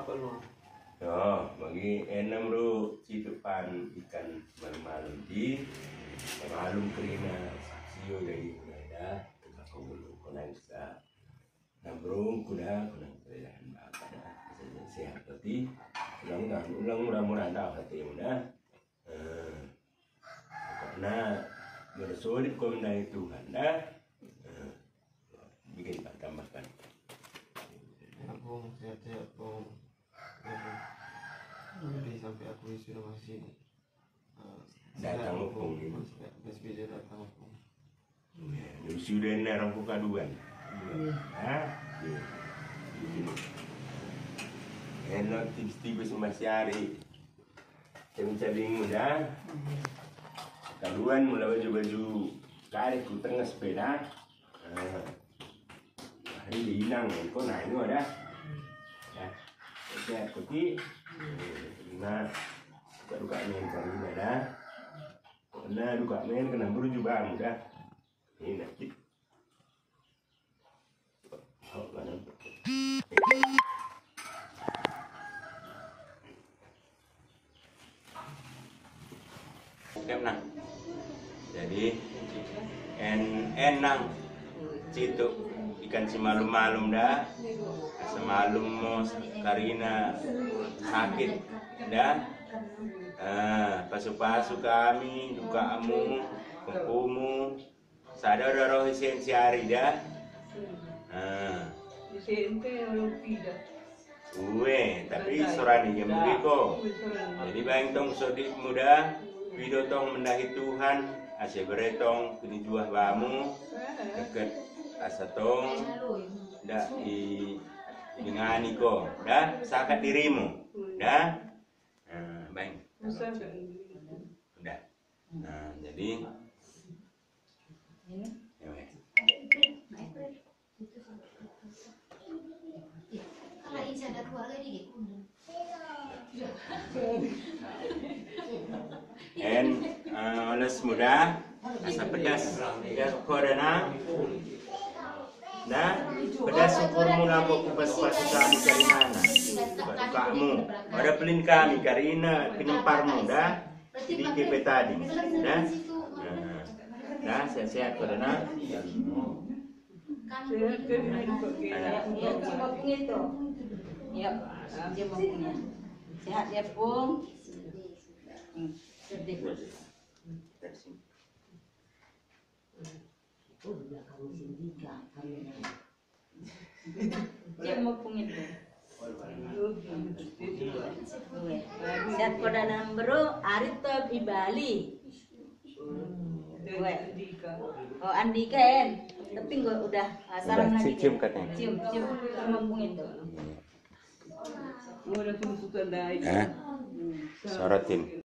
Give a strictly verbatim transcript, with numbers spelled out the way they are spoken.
Apa lu? Yo, bagi en namru cituk pan ikan malum-malum ti, malum kerina saksi yo jadi mulai dah, tengah kau bulu konang sa. Namru kuda konang keledahan bapa dah, sehat ti, ulang dah, ulang murah-murah dah hatimu dah. Eh, pokokna, bersodip ko mendahi Tuhan dah. Eh, bikin tambahkan. Apung, sehat-sehat, Pung. Jadi sampai aku wisuda masih, eh, datang, Pung, ini. Masih, masih bisa datang, Pung. Iya, sudah ini orang ku kaduan. Iya. Hah? Iya. Ini. Eno tipis-tipis masih hari. Cabing-cabingmu dah. Kaduan mula baju-baju kareh ku tenges pe dah. Ah. Hari inang ko nai ngo dah. Ya. Sehat ko ti. Nah, dukak-dukak men karina dah. Nah, dukak men kena berjubamu dah. Ini nanti. Dem nang. Jadi, en, en nang. Cituk ikan si malum-malum dah. Asa malum mo karina sakit dah. Ah, pasu-pasu kami, dukakmu, pengkumu. Sada uda roh isen siari dah. Ah. Isen pe roh pida. Ue, tapi sorani ia megi ko. Jadi baing tong sodipmu dah, pido tong mendahi Tuhan, asa ibere tong kinijuah bamu, dekket asa tong dak i, idengani ko dah, sakat dirimu dah. Ah, baing. Udah. Nah, jadi, ya, weh. En, eh, oles mo dah, asa pedas. Pedas ko dah nang. Nah, pedas ukurmu lako kupas-pas kami karinana. Dukakmu. Oda pellin kami karina pinemparmu dah. Dike pe tading dah. Nah. Dah, sehat-sehat ko dah nang. Sehat, sehat. Iya, cuma pungit tuh. Iya, cuma pungit. Sehat ya, Pung. Hmm, sedih. Dia mau pungit. Sehat ko dah nang, Bro, arit to i Bali. Ue. Oh, Andika en. Tapi enggo udah, ah, salam lagi. Cium katanya. Cium, cium. Mau pungit. Udah pun suka dah. Eh? Sorotin.